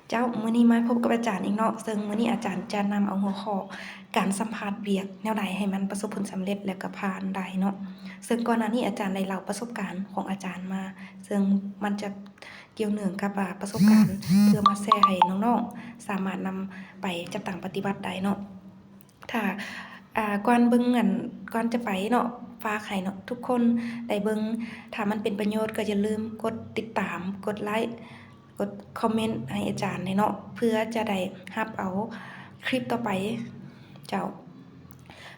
ເຈົ້າ, ມື້ນີ້ມາພົບກັບອາຈານອີກເນາະ, ເຊິ່ງມື້ນີ້ອາຈານຈະນຳເອົາຫົວຂໍ້ການສຳພາດວຽກແນວໃດໃຫ້ມັນປະສົບຜົນສຳເລັດ ແລະ ກໍຜ່ານໄດ້ເນາະ. ເຊິ່ງກ່ອນໜ້ານີ້ອາຈານໄດ້ເລົ່າປະສົບການຂອງອາຈານມາ, ເຊິ່ງມັນຈະກ່ຽວເນື່ອງກັບ ອາ ປະສົບການ ເພື່ອມາແຊໃຫ້ນ້ອງໆສາມາດນຳໄປຈັດຕັ້ງປະຕິບັດໄດ້ເນາະ. ຖ້າ ອາ ກ່ອນເບິ່ງ ອັນ ກ່ອນຈະໄປເນາະ, ຝາກໃຫ້ເນາະ ທຸກຄົນໄດ້ເບິ່ງ. ຖ້າມັນເປັນປະໂຫຍດກໍຢ່າລືມກົດຕິດຕາມ, ກົດໄລ, ກົດຄອມເມັນໃຫ້ອາຈານແດ່ເນາະ, ເພື່ອຈະໄດ້ຮັບເອົາຄລິບຕໍ່ໄປ. ເຈົ້າ,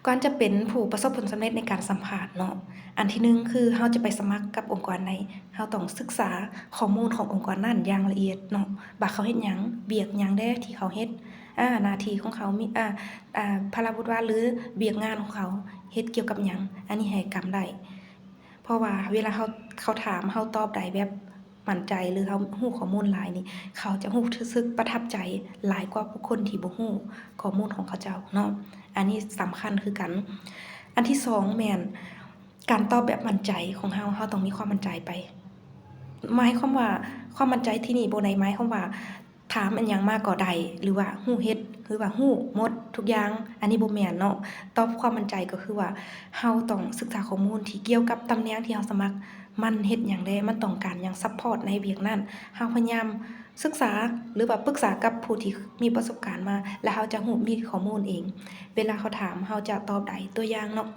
ກ່ອນຈະເປັນຜູ້ປະສົບຜົນສຳເລັດໃນການສຳພາດເນາະ, ອັນທີໜຶ່ງຄືເຮົາຈະໄປສະໝັກກັບອົງກອນໃດ, ເຮົາຕ້ອງສຶກສາຂໍ້ມູນຂອງອົງກອນນັ້ນຢ່າງລະອຽດເນາະ, ວ່າເຂົາເຮັດຫຍັງ, ວຽກຫຍັງແດ່ທີ່ເຂົາເຮັດ, ອາ ໜ້າທີ່ຂອງເຂົາມີ ອາ ອາ ພາລະບຸດວາ ຫຼື ວຽກງານຂອງເຂົາເຮັດກ່ຽວກັບຫຍັງ, ອັນນີ້ໃຫ້ກຳໄດ້. ເພາະວ່າເວລາເຮົາ ເຂົາຖາມ ເຮົາຕອບໄດ້ແບບໝັ້ນໃຈ ຫຼື ເຮົາຮູ້ຂໍ້ມູນຫຼາຍນີ້, ເຂົາຈະຮູ້ສຶກປະທັບໃຈຫຼາຍກວ່າຜູ້ຄົນທີ່ບໍ່ຮູ້ຂໍ້ມູນຂອງເຂົາເຈົ້າເນາະ. ອັນນີ້ສຳຄັນຄືກັນ. ອັນທີສອງແມ່ນການຕອບແບບໝັ້ນໃຈຂອງເຮົາ, ເຮົາຕ້ອງມີຄວາມໝັ້ນໃຈໄປ. ໝາຍຄວາມວ່າ ຄວາມໝັ້ນໃຈທີ່ນີ້ບໍ່ໄດ້ໝາຍຄວາມວ່າ ຖາມອັນຫຍັງມາກໍໄດ້ ຫຼືວ່າຮູ້ເຮັດ ຫຼືວ່າຮູ້ໝົດທຸກຢ່າງ, ອັນນີ້ບໍ່ແມ່ນເນາະ. ຕອບຄວາມໝັ້ນໃຈກໍຄືວ່າ ເຮົາຕ້ອງສຶກສາຂໍ້ມູນທີ່ກ່ຽວກັບຕຳແໜ່ງທີ່ເຮົາສະໝັກ, ມັນເຮັດຫຍັງແດ່, ມັນຕ້ອງການຫຍັງ ຊັບພອດໃນວຽກນັ້ນ. ເຮົາພະຍາຍາມສຶກສາ ຫຼືວ່າປຶກສາກັບຜູ້ທີ່ມີປະສົບການມາ ແລ້ວເຮົາຈະຮູ້ ມີຂໍ້ມູນເອງ. ເວລາເຂົາຖາມ ເຮົາຈະຕອບໄດ້. ຕົວຢ່າງເນາະ,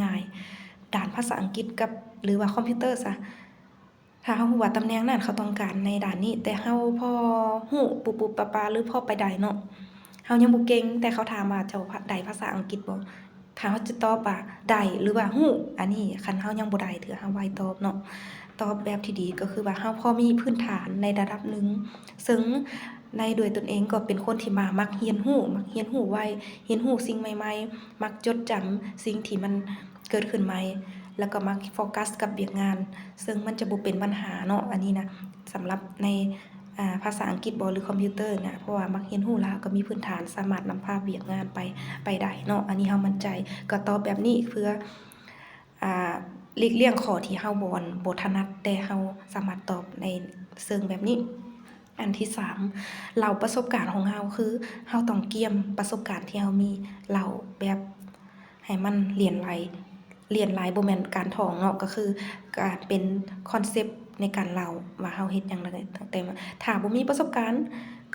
ງ່າຍໆ, ດ້ານພາສາອັງກິດກັບ ຫຼືວ່າຄອມພິວເຕີຊະ, ຖ້າເຮົາຮູ້ວ່າຕຳແໜ່ງນັ້ນເຂົາຕ້ອງການໃນດ້ານນີ້ ແຕ່ເຮົາພໍຮູ້ປຸບໆປະປະ ຫຼືພໍໄປໄດ້ເນາະ, ເຮົາຍັງບໍ່ເກັ່ງ, ແຕ່ເຂົາຖາມວ່າເຈົ້າໄດ້ພາສາອັງກິດບໍ່? ຖ້າເຮົາຈະຕອບວ່າໄດ້ ຫຼືວ່າຮູ້, ອັນນີ້ຄັນເຮົາຍັງບໍ່ໄດ້ເທື່ອ ເຮົາໄວຕອບເນາະ. ຕອບແບບທີ່ດີກໍຄືວ່າເຮົາພໍມີພື້ນຖານໃນລະດັບໜຶ່ງ, ເຊິ່ງໃນ ໂດຍຕົນເອງກໍເປັນຄົນທີ່ມາ ມັກຮຽນຮູ້, ມັກຮຽນຮູ້ໄວ, ຮຽນຮູ້ສິ່ງໃໝ່ໆ, ມັກຈົດຈຳສິ່ງທີ່ມັນ ເກີດຂຶ້ນໃໝ່ ແລ້ວກໍມັກໂຟກັສກັບວຽກງານ, ເຊິ່ງມັນຈະບໍ່ເປັນບັນຫາເນາະ. ອັນນີ້ນະ ສຳລັບໃນ ອາ ພາສາອັງກິດບໍ ຫຼືຄອມພິວເຕີນະ, ເພາະວ່າມັກຮຽນຮູ້ ແລ້ວເຮົາກໍມີພື້ນຖານ ສາມາດນຳພາວຽກງານໄປ ໄປໄດ້ເນາະ. ອັນນີ້ເຮົາໝັ້ນໃຈ ກໍຕອບແບບນີ້ ເພື່ອ ອາ ຫຼີກລ່ຽງຂໍ້ທີ່ເຮົາບໍ່ ບໍ່ຖະໜັດ ແຕ່ເຮົາສາມາດຕອບໃນເຊີງແບບນີ້. ອັນທີສາມ ເລົ່າປະສົບການຂອງເຮົາ, ຄືເຮົາຕ້ອງກຽມປະສົບການທີ່ເຮົາມີ, ເລົ່າແບບ ໃຫ້ມັນຫຼຽນໄຫຼ, ຫຼຽນໄຫຼບໍ່ແມ່ນການທ່ອງເນາະ, ກໍຄືການເປັນຄອນເຊັບໃນການເລົ່າວ່າເຮົາເຮັດຫຍັງ. ແຕ່ຖ້າບໍ່ມີປະສົບການ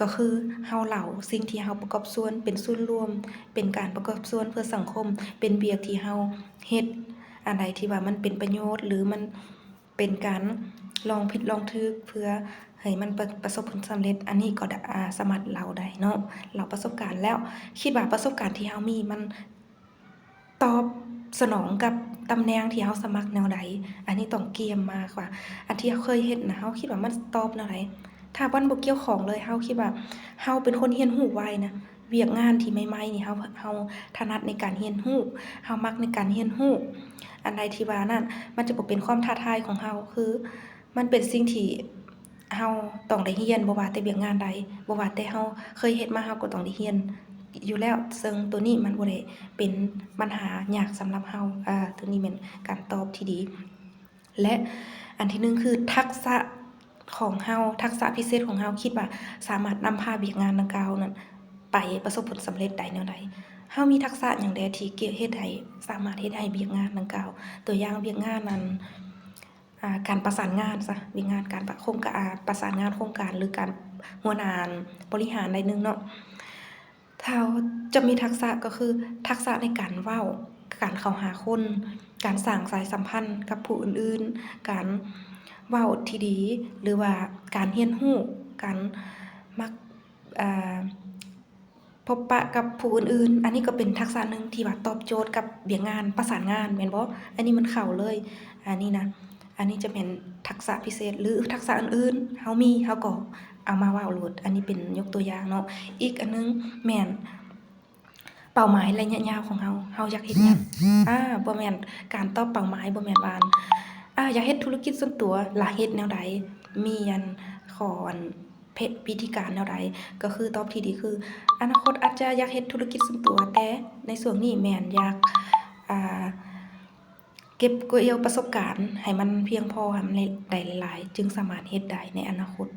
ກໍຄືເຮົາເລົ່າສິ່ງທີ່ເຮົາປະກອບສ່ວນເປັນສ່ວນລວມ, ເປັນການປະກອບສ່ວນເພື່ອສັງຄົມ, ເປັນວຽກທີ່ເຮົາເຮັດ, ອັນໃດທີ່ວ່າມັນເປັນປະໂຫຍດ ຫຼືມັນ ເປັນການລອງຜິດລອງຖືກເພື່ອໃຫ້ມັນປະ ປະສົບຜົນສຳເລັດ, ອັນນີ້ກໍ ອາ ສາມາດເລົ່າໄດ້ເນາະ, ເລົ່າປະສົບການ. ແລ້ວຄິດວ່າປະສົບການທີ່ເຮົາມີມັນຕອບສະໜອງກັບຕຳແໜ່ງທີ່ເຮົາສະໝັກແນວໃດ, ອັນນີ້ຕ້ອງກຽມມາກວ່າ ອັນທີ່ເຮົາເຄີຍເຮັດນະ ເຮົາຄິດວ່າມັນຕອບແນວໃດ. ຖ້າມັນບໍ່ກ່ຽວຂ້ອງເລີຍ, ເຮົາຄິດວ່າເຮົາເປັນຄົນຮຽນຮູ້ໄວນະ, ວຽກງານທີ່ໃໝ່ໆນີ້ ເຮົາ ເຮົາຖະໜັດໃນການຮຽນຮູ້, ເຮົາມັກໃນການຮຽນຮູ້. ອັນໃດທີ່ວ່ານັ້ນ ມັນຈະບໍ່ເປັນຄວາມທ້າທາຍຂອງເຮົາ, ຄືມັນເປັນສິ່ງທີ່ເຮົາຕ້ອງໄດ້ຮຽນ, ບໍ່ວ່າແຕ່ວຽກງານໃດ, ບໍ່ວ່າແຕ່ເຮົາເຄີຍເຮັດມາ, ເຮົາກໍຕ້ອງໄດ້ຮຽນຢູ່ແລ້ວ. ເຊິ່ງໂຕນີ້ມັນບໍ່ໄດ້ເປັນບັນຫາຍາກສຳລັບເຮົາ. ອາ ໂຕນີ້ແມ່ນການຕອບທີ່ດີ. ແລະ ອັນທີໜຶ່ງຄືທັກສະຂອງເຮົາ, ທັກສະພິເສດຂອງເຮົາ, ຄິດວ່າສາມາດນຳພາວຽກງານດັ່ງກ່າວນັ້ນໄປປະສົບຜົນສຳເລັດໄດ້ແນວໃດ? ເຮົາມີທັກສະຫຍັງແດ່ທີ່ເຮັດໃຫ້ ສາມາດເຮັດໃຫ້ວຽກງານດັ່ງກ່າວ, ຕົວຢ່າງວຽກງານນັ້ນ ອາ ການປະສານງານຊະ, ວຽກງານການປະ ໂຄງການ ອາ ປະສານງານໂຄງການ ຫຼື ການຫົວໜ້າບໍລິຫານໃດໜຶ່ງເນາະ. ເຮົາຈະມີທັກສະ ກໍຄືທັກສະໃນການເວົ້າ, ການເຂົ້າຫາຄົນ, ການສ້າງສາຍສຳພັນກັບຜູ້ອື່ນໆ, ການເວົ້າທີ່ດີ ຫຼືວ່າການຮຽນຮູ້, ການມັກ ອາ ພົບປະກັບຜູ້ອື່ນໆ. ອັນນີ້ກໍເປັນທັກສະໜຶ່ງທີ່ວ່າຕອບໂຈດກັບວຽກງານປະສານງານ ແມ່ນບໍ່? ອັນນີ້ມັນເຂົ້າເລີຍ. ອັນນີ້ນະ ອັນນີ້ຈະແມ່ນທັກສະພິເສດ ຫຼື ທັກສະອື່ນໆ ເຮົາມີ ເຮົາກໍເອົາມາເວົ້າໂລດ. ອັນນີ້ເປັນຍົກຕົວຢ່າງເນາະ. ອີກອັນໜຶ່ງແມ່ນເປົ້າໝາຍໄລຍະຍາວຂອງເຮົາ, ເຮົາຢາກເຮັດຫຍັງ? ອາ ບໍ່ແມ່ນການຕອບເປົ້າໝາຍ, ບໍ່ແມ່ນວ່າ ອາ ຢາກເຮັດທຸລະກິດສ່ວນຕົວ ລະເຮັດແນວໃດ? ມີອັນ ຂໍ້ອັນ ເພ ວິທີການແນວໃດ? ກໍຄືຕອບທີ່ດີຄື ອະນາຄົດອາດຈະຢາກເຮັດທຸລະກິດສ່ວນຕົວ, ແຕ່ໃນຊ່ວງນີ້ແມ່ນຢາກ ອາ ເກັບກ່ຽວປະສົບການໃຫ້ມັນພຽງພໍ, ໃຫ້ມັນໄດ້ຫຼາຍໆ ຈຶ່ງສາມາດເຮັດໄດ້ໃນອະນາຄົດ.